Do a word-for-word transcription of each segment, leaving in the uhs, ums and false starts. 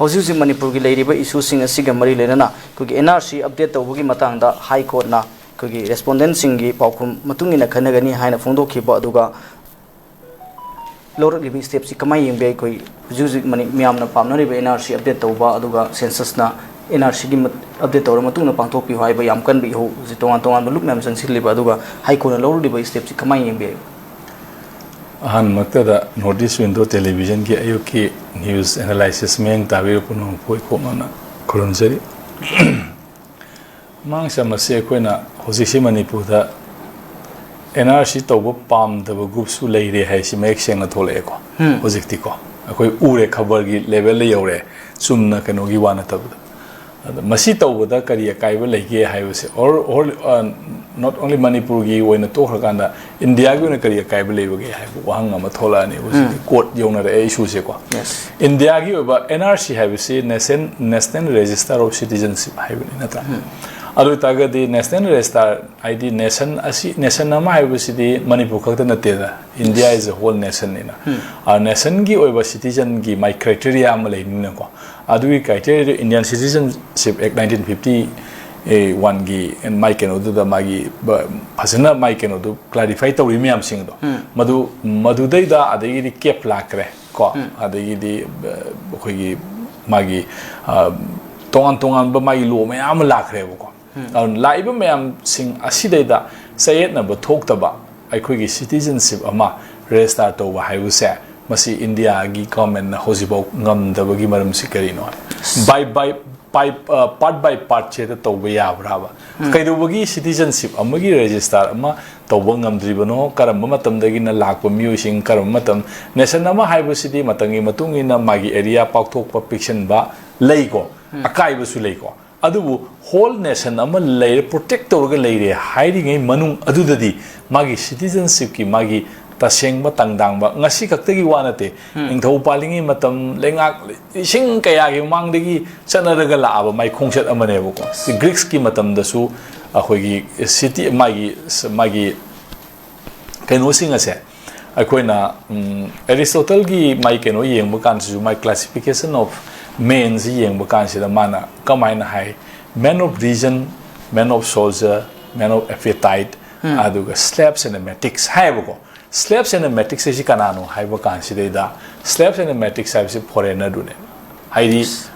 ꯍꯧꯖꯤꯛ ꯍꯧꯖꯤꯛ ꯃꯅꯤꯄꯨꯔꯒꯤ ꯂꯩꯔꯤꯕ ꯏꯁꯨꯁꯤꯡ ꯑꯁꯤꯒ ꯃꯔꯤ ꯂꯩꯅꯅ ꯑꯩꯈꯣꯏꯒꯤ ꯑꯦꯟ ꯑꯥꯔ ꯁꯤ ꯑꯞꯗꯦꯠ ꯇꯧꯕꯒꯤ ꯃꯇꯥꯡꯗ ꯍꯥꯏ ꯀꯣꯔꯠꯅ ꯑꯩꯈꯣꯏꯒꯤ ꯔꯦꯁꯄꯣꯟꯗꯦꯟꯁꯤꯡꯒꯤ ꯄꯥꯎꯈꯨꯝ ꯃꯇꯨꯡ ꯏꯟꯅ ꯈꯟꯅꯒꯅꯤ ꯍꯥꯏꯅ ꯐꯣꯡꯗꯣꯛꯈꯤꯕ ꯑꯗꯨꯒ ꯂꯧꯔꯛꯂꯤꯕ ꯁ꯭ꯇꯦꯞꯁꯤ ꯀꯃꯥꯏꯅ ꯌꯦꯡꯕ ꯌꯥꯏ? ꯑꯩꯈꯣꯏ ꯍꯧꯖꯤꯛ ꯍꯧꯖꯤꯛ ꯃꯅꯤ-, ꯃꯤꯌꯥꯝꯅ ꯄꯥꯝꯅꯔꯤꯕ ꯑꯦꯟ ꯑꯥꯔ ꯁꯤ ꯑꯞꯗꯦꯠ ꯇꯧꯕ ꯑꯗꯨꯒ ꯁꯦꯟꯁꯁꯅ ꯑꯦꯟ ꯑꯥꯔ ꯁꯤꯒꯤ ꯃꯠ-, ꯑꯞꯗꯦꯠ ꯇꯧꯔ ꯃꯇꯨꯡꯗ ꯄꯥꯡꯊꯣꯛꯄꯤꯌꯨ ꯍꯥꯏꯕ ꯌꯥꯝ ꯀꯟꯕ ꯏꯍꯧ ꯍꯧꯖꯤꯛ ꯇꯣꯉꯥꯟ ꯇꯣꯉꯥꯟꯕ ꯂꯨꯞ ꯃꯌꯥꯝ ꯆꯪꯁꯤꯜꯂꯤꯕ ꯑꯗꯨꯒ ꯍꯥꯏ ꯀꯣꯔꯠꯅ ꯂꯧꯔꯛꯂꯤꯕ ꯁ꯭ꯇꯦꯞꯁꯤ ꯀꯃꯥꯏꯅ ꯌꯦꯡꯕ ꯌꯥꯏ? ꯑꯍꯥꯟꯕꯃꯛꯇꯗ ꯅꯣꯔꯠ ꯏꯁ ꯋꯤꯟꯗꯣ ꯇꯦꯂꯤꯚꯤꯖꯟꯒꯤ ꯑꯌꯨꯛꯀꯤ ꯅ꯭ꯌꯨꯁ ꯑꯦꯅꯥꯂꯥꯏꯁꯤꯁ ꯃꯤꯠꯌꯦꯡ ꯇꯥꯕꯤꯕ ꯄꯨꯝꯅꯃꯛꯄꯨ ꯏꯀꯣꯛꯃꯛꯅ ꯈꯨꯔꯨꯝꯖꯔꯤ꯫ ꯃꯃꯥꯡ ꯆꯃꯁꯁꯦ ꯑꯩꯈꯣꯏꯅ ꯍꯧꯖꯤꯛꯁꯤ ꯃꯅꯤꯄꯨꯔꯗ ꯑꯦꯟ ꯑꯥꯔ ꯁꯤ ꯇꯧꯕ ꯄꯥꯝꯗꯕ ꯒ꯭ꯔꯨꯞꯁꯨ ꯂꯩꯔꯦ ꯍꯥꯏꯁꯤ ꯃꯌꯦꯛ ꯁꯦꯡꯅ ꯊꯣꯛꯂꯛꯑꯦꯀꯣ꯫ ꯍꯧꯖꯤꯛꯇꯤꯀꯣ ꯑꯩꯈꯣꯏ ꯎꯔꯦ, ꯈꯕꯔꯒꯤ ꯂꯦꯚꯦꯜꯗ ꯌꯧꯔꯦ, ꯆꯨꯝꯅ ꯀꯩꯅꯣꯒꯤ ꯋꯥ ꯅꯠꯇꯕꯗ꯫ ꯑꯗ ꯃꯁꯤ ꯇꯧꯕꯗ ꯀꯔꯤ ꯑꯀꯥꯏꯕ ꯂꯩꯒꯦ ꯍꯥꯏꯕꯁꯦ, or, or, uh, not only ꯃꯅꯤꯄꯨꯔꯒꯤ ꯑꯣꯏꯅ ꯇꯣꯛꯈ꯭ꯔꯀꯥꯟꯗ ꯏꯟꯗꯤꯌꯥꯒꯤ ꯑꯣꯏꯅ ꯀꯔꯤ ꯑꯀꯥꯏꯕ ꯂꯩꯕꯒꯦ ꯍꯥꯏꯕ ꯋꯥꯍꯪ ꯑꯃ ꯊꯣꯛꯂꯛꯑꯅꯤ ꯍꯧꯖꯤꯛꯇꯤ꯫ ꯀꯣꯔꯠ ꯌꯧꯅꯔꯛꯑꯦ ꯏꯁꯨꯁꯦꯀꯣ꯫ ꯏꯟꯗꯤꯌꯥꯒꯤ ꯑꯣꯏꯕ ꯑꯦꯟ ꯑꯥꯔ ꯁꯤ ꯍꯥꯏꯕꯁꯤ Nation, National Register of Citizenship ꯍꯥꯏꯕꯅꯤ ꯅꯠꯇ꯭ꯔꯥ? ꯑꯗꯨ ꯑꯣꯏꯇꯥꯔꯒꯗꯤ ꯅꯦꯁꯅꯦꯜ ꯔꯦꯖꯤꯁꯇꯥꯔ ꯍꯥꯏꯗꯤ ꯅꯦꯁꯟ ꯑꯁꯤ, ꯅꯦꯁꯟ ꯑꯃ ꯍꯥꯏꯕꯁꯤꯗꯤ ꯃꯅꯤꯄꯨꯔ ꯈꯛꯇ ꯅꯠꯇꯦꯗ, ꯏꯟꯗꯤꯌꯥ is a whole nationꯅꯤꯅ꯫ ꯑ, ꯅꯦꯁꯟꯒꯤ ꯑꯣꯏꯕ ꯁꯤꯇꯤꯖꯟꯒꯤ ꯃꯥꯏ ꯀ꯭ꯔꯥꯏꯇꯦꯔꯤꯌꯥ ꯑꯃ ꯂꯩꯕꯅꯤꯅꯀꯣ꯫ ꯑꯗꯨꯒꯤ ꯀ꯭ꯔꯥꯏꯇꯦꯔꯤꯌꯥꯗꯨ Indian Citizenship Act nineteen fifty oneꯒꯤ ꯃꯥꯏ ꯀꯩꯅꯣꯗꯨꯗ ꯃꯥꯒꯤ ꯕ-, ꯐꯖꯅ ꯃꯥꯏ ꯀꯩꯅꯣꯗꯨ ꯀ꯭ꯂꯥꯔꯤꯐꯥꯏ ꯇꯧꯔꯤ ꯃꯌꯥꯝꯁꯤꯡꯗꯣ꯫ ꯃꯗꯨ, ꯃꯗꯨꯗꯩꯗ ꯑꯗꯒꯤꯗꯤ ꯀꯦꯞ ꯂꯥꯛꯈ꯭ꯔꯦ ꯀꯣ꯫ ꯑꯗꯒꯤꯗꯤ, ꯑ, ꯑꯩꯈꯣꯏꯒꯤ ꯃꯥꯒꯤ, ꯑ, ꯇꯣꯉꯥꯟ ꯇꯣꯉꯥꯟꯕ ꯃꯥꯒꯤ ꯂꯣ ꯃꯌꯥꯝ ꯑꯃ ꯂꯥꯛꯈ꯭ꯔꯦꯕꯀꯣ꯫ ꯑꯗꯨꯅ ꯂꯥꯛꯏꯕ ꯃꯌꯥꯝꯁꯤꯡ ꯑꯁꯤꯗꯩꯗ ꯆꯌꯦꯠꯅꯕ ꯊꯣꯛꯇꯕ ꯑꯩꯈꯣꯏꯒꯤ ꯁꯤꯇꯤꯖꯟꯁꯤꯞ ꯑꯃ ꯔꯦꯖꯤꯁꯇꯥꯔ ꯇꯧꯕ ꯍꯥꯏꯕꯁꯦ, ꯃꯁꯤ ꯏꯟꯗꯤꯌꯥꯒꯤ ꯒꯣꯔꯃꯦꯟꯅ ꯍꯧꯖꯤꯛꯐꯥꯎ ꯉꯝꯗꯕꯒꯤ ꯃꯔꯝꯁꯤ ꯀꯔꯤꯅꯣ? ꯕꯥꯏ ꯕꯥꯏ, ꯄꯥꯏ-, ꯑ, ꯄꯥꯔꯠ ꯕꯥꯏ ꯄꯥꯔꯠꯁꯦ ꯍꯦꯛꯇ ꯇꯧꯕ ꯌꯥꯕ꯭ꯔꯥꯕ? ꯀꯩꯗꯧꯕꯒꯤ ꯁꯤꯇꯤꯖꯟꯁꯤꯞ ꯑꯃꯒꯤ ꯔꯦꯖꯤꯁꯇꯥꯔ ꯑꯃ ꯇꯧꯕ ꯉꯝꯗ꯭ꯔꯤꯕꯅꯣ? ꯀꯔꯝꯕ ꯃꯇꯝꯗꯒꯤꯅ ꯂꯥꯛꯄ ꯃꯤꯑꯣꯏꯁꯤꯡ, ꯀꯔꯝꯕ ꯃꯇꯝ, ꯅꯦꯁꯟ ꯑꯃ ꯍꯥꯏꯕꯁꯤꯗꯤ ꯃꯇꯝꯒꯤ ꯃꯇꯨꯡ ꯏꯟꯅ ꯃꯥꯒꯤ ꯑꯦꯔꯤꯌꯥ ꯄꯥꯛꯊꯣꯛꯄ, ꯄꯤꯛꯁꯤꯟꯕ ꯂꯩꯀꯣ, ꯑꯀꯥꯏꯕꯁꯨ ꯂꯩꯀꯣ꯫ ꯑꯗꯨꯕꯨ ꯍꯣꯜ ꯅꯦꯁꯟ ꯑꯃ ꯂꯩꯔꯦ, ꯄ꯭ꯔꯣꯇꯦꯛ ꯇꯧꯔꯒ ꯂꯩꯔꯦ ꯍꯥꯏꯔꯤꯉꯩ ꯃꯅꯨꯡ ꯑꯗꯨꯗꯗꯤ ꯃꯥꯒꯤ ꯁꯤꯇꯤꯖꯟꯁꯤꯞꯀꯤ ꯃꯥꯒꯤ ꯇꯁꯦꯡꯕ ꯇꯪꯗꯥꯡꯕ ꯉꯁꯤ ꯈꯛꯇꯒꯤ ꯋꯥ ꯅꯠꯇꯦ꯫ ꯅꯤꯡꯊꯧ ꯄꯥꯜꯂꯤꯉꯩ ꯃꯇꯝ, ꯂꯩꯉꯥꯛ ꯂꯤꯁꯤꯡ ꯀꯌꯥꯒꯤ ꯃꯃꯥꯡꯗꯒꯤ ꯆꯠꯅꯔꯒ ꯂꯥꯛꯑꯕ ꯃꯥꯏ ꯈꯣꯡꯆꯠ ꯑꯃꯅꯦꯕꯀꯣ꯫ ꯒ꯭ꯔꯤꯛꯁꯀꯤ ꯃꯇꯝꯗꯁꯨ ꯑꯩꯈꯣꯏꯒꯤ ꯁꯤꯇꯤ, ꯃꯥꯒꯤ, ꯃꯥꯒꯤ ꯀꯩꯅꯣꯁꯤꯡ ꯑꯁꯦ ꯑꯩꯈꯣꯏꯅ, ꯎꯝ, ꯑꯦꯔꯤꯁꯇꯣꯇꯜꯒꯤ ꯃꯥꯏ ꯀꯩꯅꯣ ꯌꯦꯡꯕ ꯀꯥꯟꯗꯁꯨ ꯃꯥꯏ classification of, ꯃꯦꯟꯁꯤ ꯌꯦꯡꯕ ꯀꯥꯟꯁꯤꯗ ꯃꯥꯅ ꯀꯃꯥꯏꯅ ꯍꯥꯏ, man of reason, man of soldier, man of appetite, ꯑꯗꯨꯒ slaves and matics ꯍꯥꯏꯌꯦꯕꯀꯣ꯫ Slaves and matics ꯍꯥꯏꯁꯤ ꯀꯅꯥꯅꯣ ꯍꯥꯏꯕ ꯀꯥꯟꯁꯤꯗꯩꯗ, slaves and matics ꯍꯥꯏꯕꯁꯤ ꯐꯣꯔꯦꯅꯔꯗꯨꯅꯦ꯫ ꯍꯥꯏꯗꯤ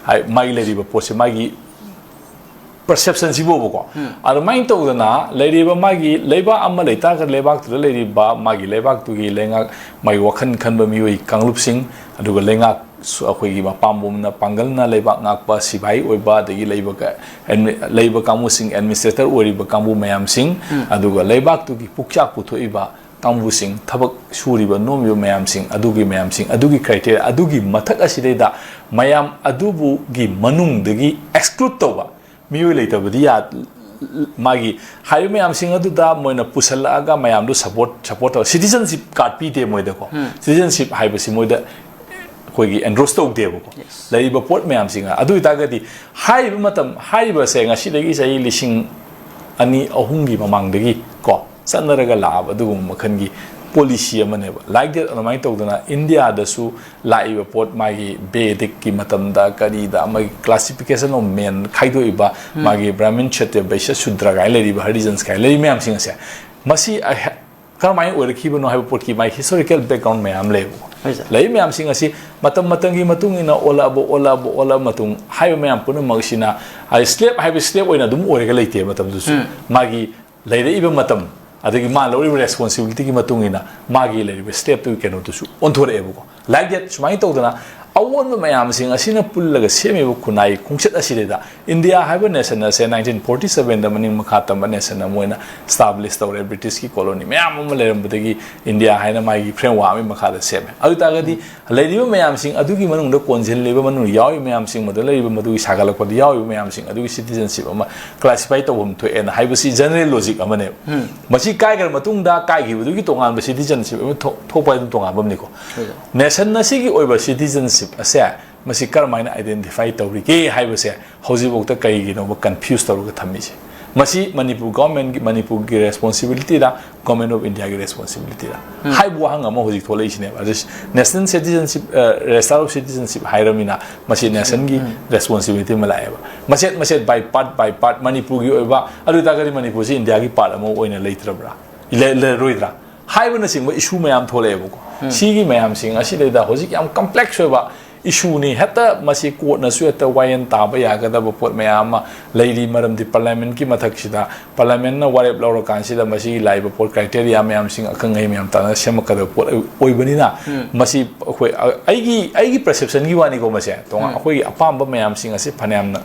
ꯃꯥꯒꯤ ꯂꯩꯔꯤꯕ ꯄꯣꯠꯁꯦ, ꯃꯥꯒꯤ ꯄꯔꯁꯦꯞꯁꯟꯁꯤꯕꯨꯕꯀꯣ꯫ ꯑꯗꯨꯃꯥꯏꯅ ꯇꯧꯗꯅ ꯂꯩꯔꯤꯕ ꯃꯥꯒꯤ ꯂꯩꯕꯥꯛ ꯑꯃ ꯂꯩꯇꯥꯔꯒꯗꯤ, ꯂꯩꯕꯥꯛꯇꯨꯗ ꯂꯩꯔꯤꯕ ꯃꯥꯒꯤ ꯂꯩꯕꯥꯛꯇꯨꯒꯤ ꯂꯩꯉꯥꯛ, ꯃꯥꯒꯤ ꯋꯥꯈꯜ ꯈꯟꯕ ꯃꯤꯑꯣꯏ ꯀꯥꯡꯂꯨꯞꯁꯤꯡ, ꯑꯗꯨꯒ ꯂꯩꯉꯥꯛꯁꯨ ꯑꯩꯈꯣꯏꯒꯤ ꯃꯄꯥꯝꯕꯣꯝꯅ ꯄꯥꯡꯒꯜꯅ ꯂꯩꯕꯥꯛ ꯉꯥꯛꯄ ꯁꯤꯐꯥꯏ ꯑꯣꯏꯕ, ꯑꯗꯒꯤ ꯂꯩꯕ ꯀ-, ꯑꯦꯗꯃꯤ-, ꯂꯩꯕ ꯀꯥꯡꯕꯨꯁꯤꯡ, ꯑꯦꯗꯃꯤꯅꯤꯁꯇ꯭ꯔꯦꯇꯔ ꯑꯣꯏꯔꯤꯕ ꯀꯥꯡꯕꯨ ꯃꯌꯥꯝꯁꯤꯡ, ꯑꯗꯨꯒ ꯂꯩꯕꯥꯛꯇꯨꯒꯤ ꯄꯨꯛꯆꯥꯛ ꯄꯨꯊꯣꯛꯏꯕ ꯀꯥꯡꯕꯨꯁꯤꯡ, ꯊꯕꯛ ꯁꯨꯔꯤꯕ ꯅꯣꯝꯃꯤꯕ ꯃꯌꯥꯝꯁꯤꯡ, ꯑꯗꯨꯒꯤ ꯃꯌꯥꯝꯁꯤꯡ, ꯑꯗꯨꯒꯤ criteria, ꯑꯗꯨꯒꯤ ꯃꯊꯛ ꯑꯁꯤꯗꯩꯗ ꯃꯌꯥꯝ ꯑꯗꯨꯕꯨꯒꯤ ꯃꯅꯨꯡꯗꯒꯤ exclude ꯇꯧꯕ ꯃꯤꯑꯣꯏ ꯂꯩꯇꯕꯗꯤ ꯌꯥ-, ꯃꯥꯒꯤ ꯍꯥꯏꯔꯤꯕ ꯃꯌꯥꯝꯁꯤꯡ ꯑꯗꯨꯗ ꯃꯣꯏꯅ ꯄꯨꯁꯜꯂꯛꯑꯒ ꯃꯌꯥꯝꯗꯨ support, support ꯇꯧ-, citizenship card ꯄꯤꯗꯦ ꯃꯣꯏꯗꯀꯣ꯫ Citizenship ꯍꯥꯏꯕꯁꯤ ꯃꯣꯏꯗ ꯑꯩꯈꯣꯏꯒꯤ endorse ꯇꯧꯗꯦꯕꯀꯣ꯫ ꯂꯩꯔꯤꯕ ꯄꯣꯠ ꯃꯌꯥꯝꯁꯤꯡ ꯑꯗꯨ ꯑꯣꯏꯇꯥꯔꯒꯗꯤ ꯍꯥꯏꯔꯤꯕ ꯃꯇꯝ, ꯍꯥꯏꯔꯤꯕꯁꯦ ꯉꯁꯤꯗꯒꯤ ꯆꯍꯤ ꯂꯤꯁꯤꯡ ꯑꯅꯤ, ꯑꯍꯨꯝꯒꯤ ꯃꯃꯥꯡꯗꯒꯤ ꯀꯣ ꯆꯠꯅꯔꯒ ꯂꯥꯛꯑꯕ ꯑꯗꯨꯒꯨꯝꯕ ꯃꯈꯜꯒꯤ policy ꯑꯃꯅꯦꯕ꯫ Like that, ꯑꯗꯨꯃꯥꯏꯅ ꯇꯧꯗꯅ ꯏꯟꯗꯤꯌꯥꯗꯁꯨ ꯂꯥꯛꯏꯕ ꯄꯣꯠ, ꯃꯥꯒꯤ ꯕꯦꯗꯤꯛꯀꯤ ꯃꯇꯝꯗ ꯀꯔꯤꯗ ꯃꯥꯒꯤ classification of men ꯈꯥꯏꯗꯣꯛꯏꯕ, ꯃꯥꯒꯤ ꯕ꯭ꯔꯥꯍꯃꯤꯟ, ꯁꯇ꯭ꯔꯤꯌ, ꯕꯩꯁ꯭ꯌ, ꯁꯨꯗ꯭ꯔ ꯀꯥꯏꯅ ꯂꯩꯔꯤꯕ, ꯍꯔꯤꯖꯟꯁ ꯀꯥꯏꯅ ꯂꯩꯔꯤ ꯃꯌꯥꯝꯁꯤꯡ ꯑꯁꯦ, ꯃꯁꯤ ꯑꯍ-, ꯀꯔꯝꯍꯥꯏꯅ ꯑꯣꯏꯔꯛꯈꯤꯕꯅꯣ ꯍꯥꯏꯕ ꯄꯣꯠꯀꯤ ꯃꯥꯒꯤ historical background ꯃꯌꯥꯝ ꯂꯩꯌꯦꯕꯀꯣ꯫ ꯍꯣꯏ, ꯁꯥꯔ꯫ ꯂꯩꯔꯤ ꯃꯌꯥꯝꯁꯤꯡ ꯑꯁꯤ ꯃꯇꯝ ꯃꯇꯝꯒꯤ ꯃꯇꯨꯡ ꯏꯟꯅ ꯑꯣꯜꯂꯛꯑꯕ, ꯑꯣꯜꯂꯛꯑꯕ, ꯑꯣꯜꯂꯛꯑꯕ ꯃꯇꯨꯡ ꯍꯥꯏꯕ ꯃꯌꯥꯝ ꯄꯨꯝꯅꯃꯛ ꯑꯁꯤꯅ, ꯍꯥꯏꯗꯤ slave ꯍꯥꯏꯕ slave ꯑꯣꯏꯅ ꯑꯗꯨꯝ ꯑꯣꯏꯔꯒ ꯂꯩꯇꯦ ꯃꯇꯝꯗꯨꯁꯨ꯫ ꯃꯥꯒꯤ ꯂꯩꯔꯛꯏꯕ ꯃꯇꯝ, ꯑꯗꯒꯤ ꯃꯥ ꯂꯧꯔꯤꯕ responsibilityꯒꯤ ꯃꯇꯨꯡ ꯏꯟꯅ ꯃꯥꯒꯤ ꯂꯩꯔꯤꯕ slaveꯇꯨꯒꯤ ꯀꯩꯅꯣꯗꯨꯁꯨ ꯑꯣꯟꯊꯣꯔꯛꯑꯦꯕꯀꯣ꯫ Like that, ꯁꯨꯃꯥꯏꯅ ꯇꯧꯗꯅ ꯑꯑꯣꯟꯕ ꯃꯌꯥꯝꯁꯤꯡ ꯑꯁꯤꯅ ꯄꯨꯜꯂꯒ ꯁꯦꯝꯃꯤꯕ ꯈꯨꯟꯅꯥꯏ ꯈꯣꯡꯆꯠ ꯑꯁꯤꯗꯩꯗ ꯏꯟꯗꯤꯌꯥ ꯍꯥꯏꯕ nation ꯑꯁꯦ nineteen forty sevenꯗ ꯃꯅꯤꯡ ꯃꯈꯥ ꯇꯝꯕ nation ꯑꯃ ꯑꯣꯏꯅ establish ꯇꯧꯔꯦ꯫ Britishꯀꯤ colony ꯃꯌꯥꯝ ꯑꯃ ꯂꯩꯔꯝꯕꯗꯒꯤ ꯏꯟꯗꯤꯌꯥ ꯍꯥꯏꯅ ꯃꯥꯒꯤ framework ꯑꯃꯒꯤ ꯃꯈꯥꯗ ꯁꯦꯝꯃꯦ꯫ ꯑꯗꯨ ꯑꯣꯏꯇꯥꯔꯒꯗꯤ ꯂꯩꯔꯤꯕ ꯃꯌꯥꯝꯁꯤꯡ ꯑꯗꯨꯒꯤ ꯃꯅꯨꯡꯗ ꯀꯣꯟꯁꯤꯜꯂꯤꯕ, ꯃꯅꯨꯡꯗ ꯌꯥꯎꯔꯤꯕ ꯃꯌꯥꯝꯁꯤꯡ, ꯃꯗꯨꯗ ꯂꯩꯔꯤꯕ, ꯃꯗꯨꯒꯤ ꯁꯥꯒꯠꯂꯛꯄꯗ ꯌꯥꯎꯔꯤꯕ ꯃꯌꯥꯝꯁꯤꯡ ꯑꯗꯨꯒꯤ citizenship ꯑꯃ classify ꯇꯧꯐꯝ ꯊꯣꯛꯑꯦꯅ ꯍꯥꯏꯕꯁꯤ general logic ꯑꯃꯅꯦꯕ꯫ ꯃꯁꯤ ꯀꯥꯏꯈ꯭ꯔ ꯃꯇꯨꯡꯗ ꯀꯥꯏꯈꯤꯕꯗꯨꯒꯤ ꯇꯣꯉꯥꯟꯕ citizenship ꯑꯃ ꯊꯣꯛ-, ꯊꯣꯛꯄ ꯍꯥꯏꯗꯨꯅ ꯇꯣꯉꯥꯟꯕ ꯑꯃꯅꯤꯀꯣ꯫ ꯍꯣꯏ, ꯁꯥꯔ꯫ Nation ꯑꯁꯤꯒꯤ ꯑꯣꯏꯕ citizenship ꯑꯁꯦ ꯃꯁꯤ ꯀꯔꯝꯍꯥꯏꯅ identify ꯇꯧꯔꯤꯒꯦ ꯍꯥꯏꯕꯁꯦ ꯍꯧꯖꯤꯛꯐꯥꯎꯗ ꯀꯔꯤꯒꯤꯅꯣꯕ confuse ꯇꯧꯔꯒ ꯊꯝꯃꯤꯁꯦ? ꯃꯁꯤ ꯃꯅꯤꯄꯨꯔ ꯒꯣꯔꯃꯦꯟꯒꯤ, ꯃꯅꯤꯄꯨꯔꯒꯤ ꯔꯦꯁꯄꯣꯟꯁꯤꯕꯤꯂꯤꯇꯤꯔ, ꯒꯣꯔꯃꯦꯟ ꯑꯣꯐ ꯏꯟꯗꯤꯌꯥꯒꯤ ꯔꯦꯁꯄꯣꯟꯁꯤꯕꯤꯂꯤꯇꯤꯔ ꯍꯥꯏꯕ ꯋꯥꯍꯪ ꯑꯃ ꯍꯧꯖꯤꯛ ꯊꯣꯛꯂꯛꯏꯁꯤꯅꯦꯕ꯫ ꯑꯗꯨ national citizenship, register of citizenship ꯍꯥꯏꯔꯃꯤꯅ ꯃꯁꯤ ꯅꯦꯁꯟꯒꯤ ꯔꯦꯁꯄꯣꯟꯁꯤꯕꯤꯂꯤꯇꯤ ꯑꯃ ꯂꯥꯛꯑꯦꯕ꯫ ꯃꯆꯦꯠ ꯃꯆꯦꯠ, ꯕꯥꯏ ꯄꯥꯔꯠ ꯕꯥꯏ ꯄꯥꯔꯠ, ꯃꯅꯤꯄꯨꯔꯒꯤ ꯑꯣꯏꯕ, ꯑꯗꯨ ꯑꯣꯏꯇꯥꯔꯒꯗꯤ ꯃꯅꯤꯄꯨꯔꯁꯤ ꯏꯟꯗꯤꯌꯥꯒꯤ ꯄꯥꯔꯠ ꯑꯃ ꯑꯣꯏꯅ ꯂꯩꯇ꯭ꯔꯕ꯭ꯔꯥ, ꯂꯩ-, ꯂꯩꯔꯣꯏꯗ꯭ꯔꯥ ꯍꯥꯏꯕꯅꯆꯤꯡꯕ ꯏꯁꯨ ꯃꯌꯥꯝ ꯊꯣꯛꯂꯛꯑꯦꯕꯀꯣ꯫ ꯁꯤꯒꯤ ꯃꯌꯥꯝꯁꯤꯡ ꯑꯁꯤꯗꯩꯗ ꯍꯧꯖꯤꯛ ꯌꯥꯝ ꯀꯝꯄ꯭ꯂꯦꯛꯁ ꯑꯣꯏꯕ ꯏꯁꯨꯅꯤ꯫ ꯍꯦꯛꯇ ꯃꯁꯤ ꯀꯣꯔꯠꯅꯁꯨ ꯍꯦꯛꯇ ꯋꯥꯌꯦꯜ ꯇꯥꯕ ꯌꯥꯒꯗꯕ ꯄꯣꯠ ꯃꯌꯥꯝ ꯑꯃ ꯂꯩꯔꯤ꯫ ꯃꯔꯝꯗꯤ ꯄꯥꯔꯂꯤꯌꯥꯃꯦꯟꯠꯀꯤ ꯃꯊꯛꯁꯤꯗ ꯄꯥꯔꯂꯤꯌꯥꯃꯦꯟꯠꯅ ꯋꯥꯔꯦꯞ ꯂꯧꯔꯀꯥꯟꯁꯤꯗ ꯃꯁꯤꯒꯤ ꯂꯥꯛꯏꯕ ꯄꯣꯠ, ꯀ꯭ꯔꯥꯏꯇꯦꯔꯤꯌꯥ ꯃꯌꯥꯝꯁꯤꯡ, ꯑꯈꯪ ꯑꯍꯩ ꯃꯌꯥꯝ ꯇꯥꯟꯅ ꯁꯦꯝꯃꯛꯀꯗꯕ ꯄꯣꯠ ꯑꯣꯏꯕꯅꯤꯅ, ꯃꯁꯤ ꯑꯩꯈꯣꯏ, ꯑ-, ꯑꯩꯒꯤ, ꯑꯩꯒꯤ ꯄꯔꯁꯦꯞꯁꯟꯒꯤ ꯋꯥꯅꯤꯀꯣ꯫ ꯃꯁꯦ ꯇꯣꯉꯥꯟ, ꯑꯩꯈꯣꯏꯒꯤ ꯑꯄꯥꯝꯕ ꯃꯌꯥꯝꯁꯤꯡ ꯑꯁꯤ ꯐꯅꯌꯥꯝꯅ